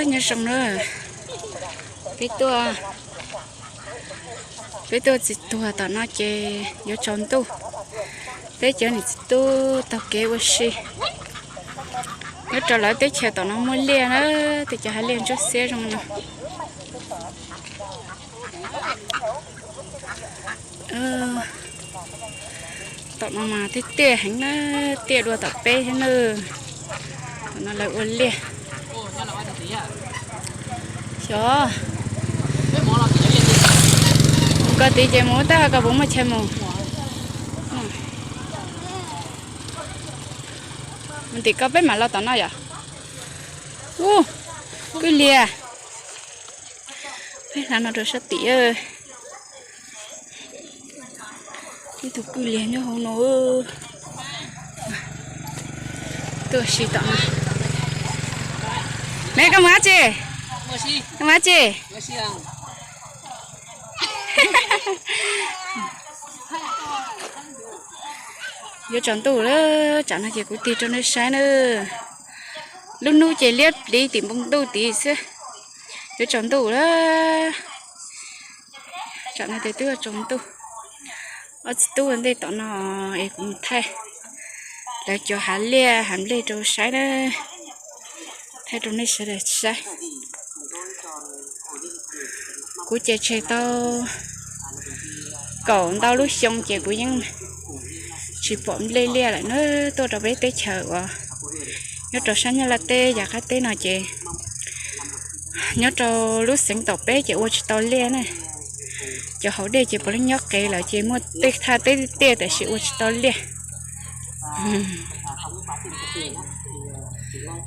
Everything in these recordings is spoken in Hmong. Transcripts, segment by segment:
Nyob zoo na, peb tuaj, peb tuaj txiv tuag tom no ces yuav tsaus ntuj. Peb cov niam txiv tub taug kev ua si. Nyob rau lawv teb chaws tom no muaj liaj na, tej cov hav liaj ntsuab xiab zoo no. Tom no mas tiaj tiaj heev na, tiaj dua tom peb thiab na. Tom no lawv ua liaj. Xyov, mus ko tid ces mus, tab ho koj puas muaj chaw mus? Mus tim ko peb mam los tom no yom. Ub, kwj liag. Peb hla no rau sab tim. Ib tug kwj liag nyob hauv no. Tuaj si tom no. Me koj mus dab tsi? Koj mus dab tsi? Yuav tsaus ntuj lawm, tsam no ces kuv tig rau nej saib na. Lub hnub ces liab pliv tim npoo ntuj tid xwb. Yuav tsaus ntuj lawm. Tsam no ces twb yuav tsaus ntuj. Ob txiv tub ua ntej tom no es kuv mus thaij lawv cov hav liaj hav nplej rau saib na. Thaij rau nej sawv daws saib. Kuv ces tseg tau kaum ntau lub xyoo ces kuv yeej tsis pom nplej liaj lawm na. Tuaj rau peb teb chaws uas nyob rau sab Nyab Laj teb yav qab teb no ces nyob rau lub xeev tom peb ces ua tsis tau liaj na. Cov hauv dej ces puav leej nyob qev lawm ces muaj tej thaj teb tiaj tiaj tab sis ua tsis tau liaj.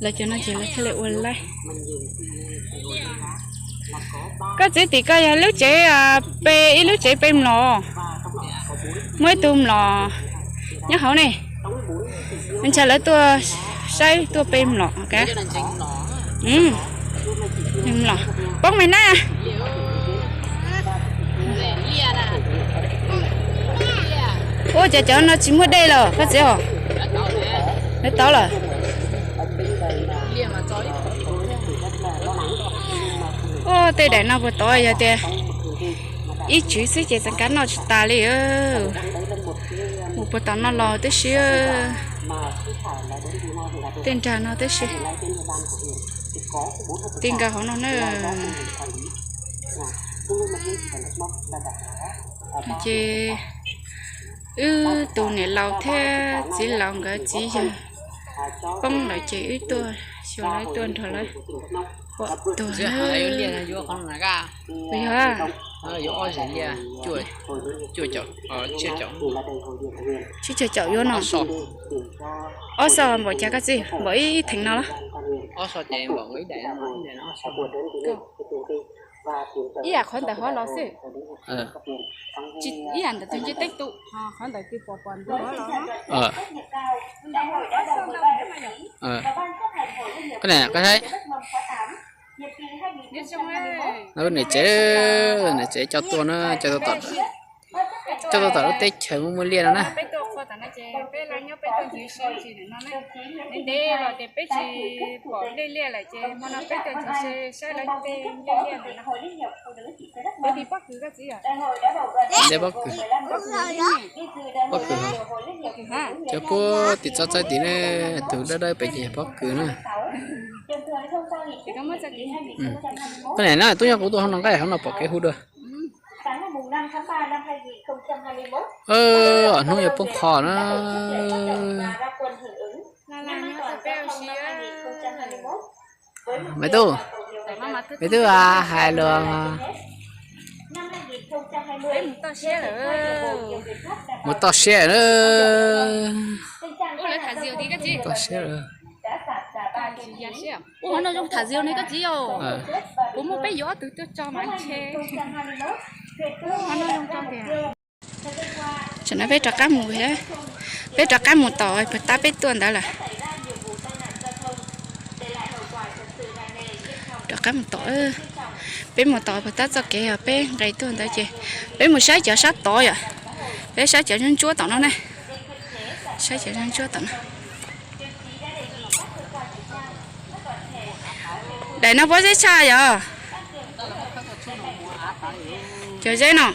Lawv cov no ces lawv thiaj li ua laib. Koj txiv, tim koj yog lub tsev pe, ib lub tsev pe mlom. Muaj ib tug mlom nyob hauv ne. Ntshai lawv tuaj saib tuaj pe mlom. Mlom poob me na. Ua cas cov no tsis muaj dej los koj txiv os? Lawv tau lawm. Ua tej daim no puas tau, yog tias ib tswv xwb ces txeev kab noj tsis tas li. Mus puas tom no los tib si. Tej nrag no tib si. Ti nkaus hauv no na. Ces wb tus niam laus thiab txiv laus nkawd txiv yawg poob lawm ces wb tuaj xyuas lawv, tuaj nrog lawv pom tuag. Yog tsib caug caum yuav no. Ob xo npaum cas koj txiv, npaum ib theem no los? Ib yam qhov ntawm hov los xwb. Ib yam ntawm tus ncej teb tus, qhov ntawm tus pom pom ntawm hov los. Koj niam, koj saib. Niam tsev, niam tsev coj tuaj na, coj tuaj tom, coj tuaj tom lub teb chaws muaj muaj liaj no na. Peb tuaj qhua tom no ces peb los nyob peb tuaj ncig si ntsis ntawm no na. Ntev ntev los ces peb tsis pom nplej liaj lawm ces hmo no peb tuaj ncig si saib lawv tej nplej liaj ntawm no. Kuv tis pob kws koj txiv yom? Ntev pob kws. Pob kws. Cov puag tim txoj txaij tim ne, tus dawb dawb pem ces yog pob kws na. Koj niam na, tub nyuj qus tuaj hauv no nqaij hauv no pom kev hu dua. Hnub yuav poob qho na. Maiv Tub, Maiv Tub hais lus. Mus toj siab na. Toj siab. Ua hov no zoo tham zis ne koj txiv os. Kuv muab peb yuav ob tug tuaj tso mas ntshe. Tam no peb rov qab mus, peb rov qab mus tom puag ta peb tuaj ntawd lawm. Rov qab mus tom, peb mus tom puag ta txoj kev os, peb nqes tuaj ntawd ces peb mus saib cov sab tod yom. Peb saib cov ntsuab ntsuab tom no ne. Saib cov ntsuab ntsuab tom no. Daim no pob zeb tshaj yom. Cov zeb no,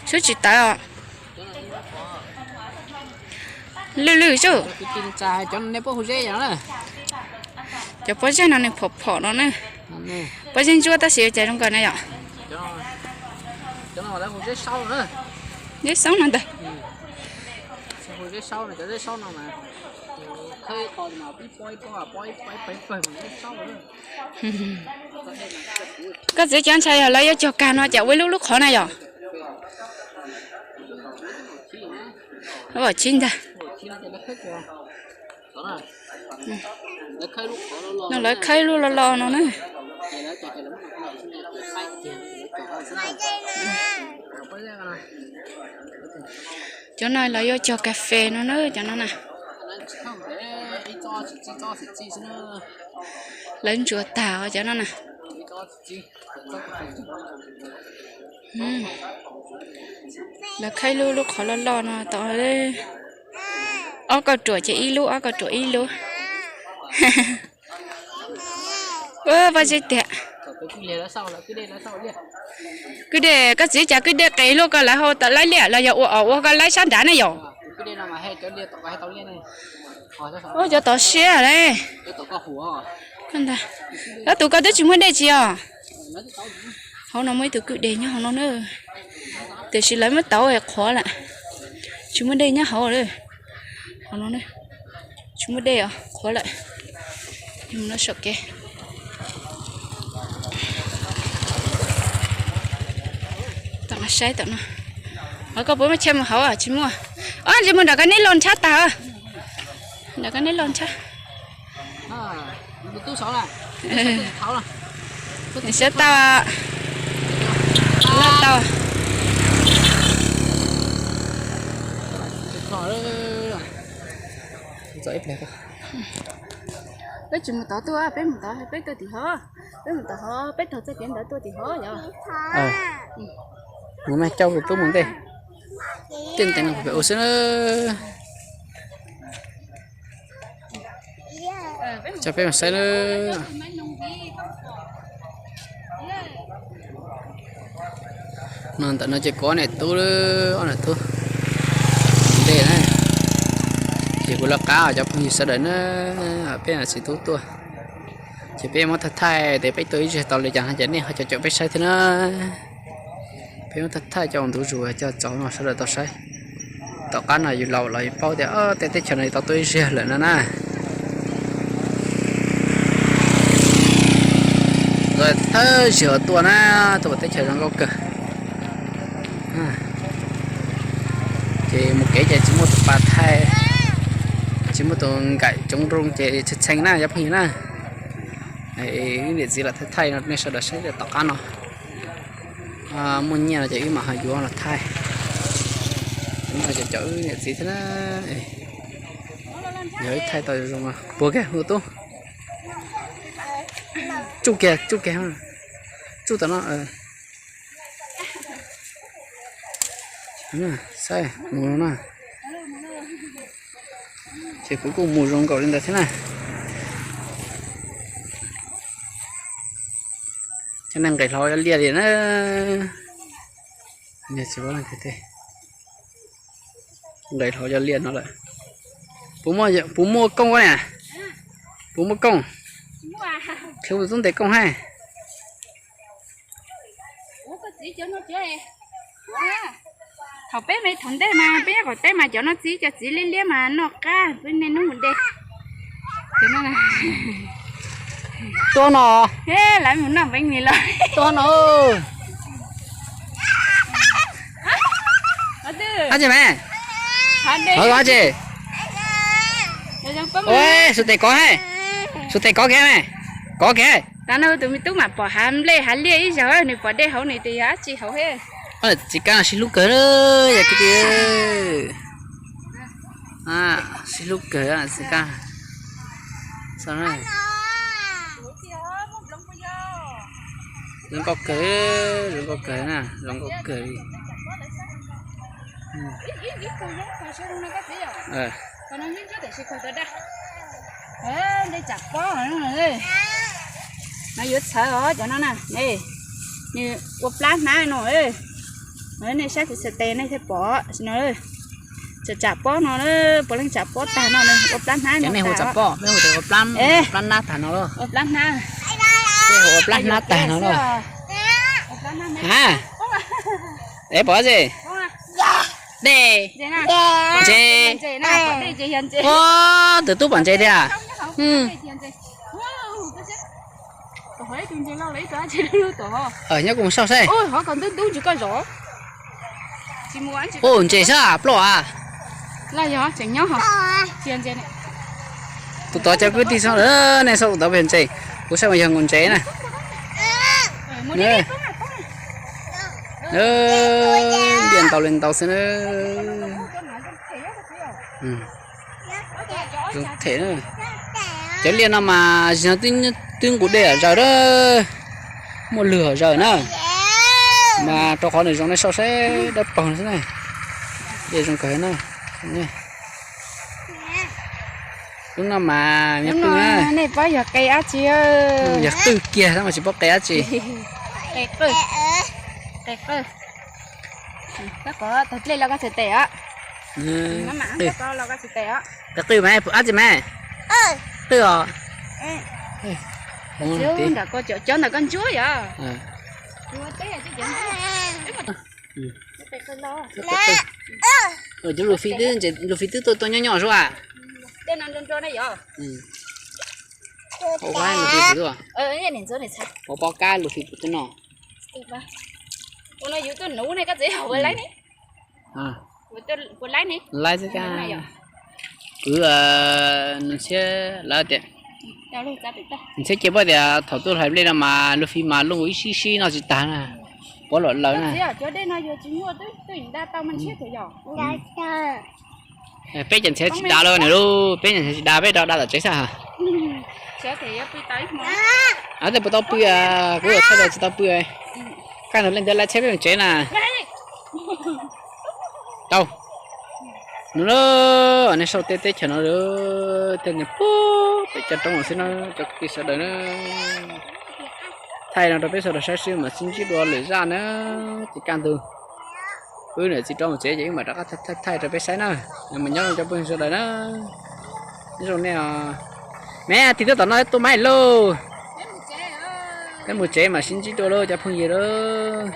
sub tsis tawv os. Lwj lwj xwb. Cov pob zeb no nws phom phom no na. Pob zeb ntsuab tab sis cas zoo nkauj na yom. Zeb xoob no ntag. Koj txiv cov ntshai yog lawv yuav cog kag no cas ua ib lub lub qhov na yom. Ua chib ntag. No lawv khawb lub lo lo no na. Cov no lawv yuav cog kas fes no na, cov no na. Lawv ntsuas tag os cov no na. Lawv khawb lub lub qhov loj loj no tau ob kauj ruam ces ib lub, ob kauj ruam ib lub. Pob zeb tiag. Kwj dej, koj txiv cas kwj dej qis luaj koj lawv hau tau laib liaj los yog ua os ua koj laib sab nrad ne yom. Ua cov tod siab le. Ob tug koj twb tsis muaj dej tsis os. Hauv no muaj ib tug kwj dej nyob hauv no na. Tiam sis lawv muab tauv qhuav lawm. Tsis muaj dej nyob hauv lawm. Hauv no tsis muaj dej os, qhuav lawm. Mus no saum kev. Tom no saib tom no. Os koj puas muaj chaw mus hauv? Tsis muaj. Os, ntshe mus nram koj neb los ntshab tag. Nram koj neb los ntshab. Sab tau, laj tau. Peb tsis mus tod tuaj, peb mus tod peb tuaj tim hov. Peb mus tod hov peb raug txoj kev ntawd tuaj tim hov yom. Mus mas coj tus tub mus ntej. Tej ntev no pem ua xwb na. Coj peb mus saib na. No ntawm no ces kuv ob niam tub, ob niam tub ntej na. Ces kuv lawv qab cov phooj ywg sawv daws na, peb txiv tub tuaj. Ces peb muab thaij thaij tias peb tuaj ib zaug tau li cas no ces nej ho caum caum peb saib thiab na. Peb muab thaij thaij coj ua ntu zus coj txaus no sawv daws tau saib. Tom qab no yus laus los yus paub tias tej teb chaws no yus tau tuaj ib zaug lawm no na. Thawj zaug tuaj na, tuaj pom teb chaws zoo nkauj kawg. Ces mus kev ces tsis muaj tus pas thaij, tsis muaj tus nkaim tsoov nroo ces tshee tshee na cov phooj ywg na. Wb niam txiv los thaij thaij no nej sawv daws saib tom qab no. Muaj nyiaj no ces wb mam ho yuav los thaij. No ces cov wb niam txiv thiab na. Yog wb thaij tau zoo no puas kiag hu tub. Tsuj kiag, tsuj kiag, tsuj tom no. Saib mus no na. Ces kuv kuj mus zoo nkaus li ntawd thiab na. Cov neeg nqis hlo yog liaj li na. Tsis paub leej twg tiag. Nqis hlo yog liaj no lawm. Puas muaj koob na? Puas muaj koob? Qhia kuv tus tub ntes koob hais. Thaum peb me thaum ntej mas peb nyob qaum teb mas cov no txiv, cov txiv liab liab mas noj qab, peb niaj hnub mus de. Tuaj no. Lawv mus noj npeev mis los. Tuaj no. Dab tsi me? Dab tsi? Ua, sub tes kov, sub tes kov kiag me. Kov kiag. Tam no tus me tub mam pom hav nplej hav liaj ib zaug, nws pom dej hauv nws tias yog dab tsi hauv he. Txiv kab no sib hlub kawg, yog kwv tij. Sib hlub kawg txiv kab. Zoo nkauj kawg, zoo nkauj kawg na, zoo nkauj kawg li. No yuav txhawv os cov no na, nws ua plab hnab no. Nej saib kuv txhais tes nej thiaj pom no. Tsam tsam pob no, puav leej tsam pob tag no, ua plab hnab no. Nej hu tsam pob, nej hu tias ua plab hnab tag no los? Ua plab hnab. Ua plab hnab tag no los? Ha, es pom tsi? Dej, ntses. Ua, tus tub pom ntses thiab. Nyob kuv mus saib saib. Ua, ntses xwb, ploj a. Tus tod cov kwv tij xwb, nej saib tus tod pem ntses, kuv saib mas yog nkaus ntses na. Liaj ntau li ntau xwb na. Zoo them na. Cov liaj no mas zig no twb nqus dej zom zaws a, muaj lwg zom zaws na. Mas rau qhov nws zoo nej saib saib dawb paug xwb na. Dej zoo kawg na. Lub no mas nej paub yog qe dab tsi? Yog qwj kiag tab mas tsis paub qe dab tsi. Qe qwj. Qe qwj mas dab tsi mas? Qwj os. Cov ntawm koj ntsuab yom? Cov lus fij twb, lus fij twb tuaj tuaj nyob nyob zuj a. Pob kab lus fij puas tuaj noj? Ua no yus tuaj nuv ne, koj txiv ua laib ne? Laib xwb kab. Kwv, nws txhiab lawv tias, nws txhiab cia poj tias thaum tuaj hlais nplej no mas lus fij mas luaj ib sib sib noj tsis tag na. Puav lom lawv na. Peb cov ntxhiab tsis dav lawm nws lauj, peb cov ntxhiab tsis dav peb rov dav tom tsev xwb. Tej puas tau pw, kuv txhais tes tsis tau pw. Kaj ntug leej twg laib tsheb peb mus tsev na. Tau. Nws lauj, nej saib tej teb chaws no, tej niag pem cov roob no xwb na, cov kwv tij sawv daws na. Thaij no rau peb sawv daws saib xwb mas sib ntsib dua lwm zaj na. Ces kaj ntug wb niam txiv rov mus tsev ces wb mam rov qab thaij rau peb saib na. Nyob zoo cov phooj ywg sawv daws na. Nyob zoo nej os. Me, tig tuaj tom no tuaj mas lauj. Peb mus tsev mas sib ntsib dua lauj cov phooj ywg lauj.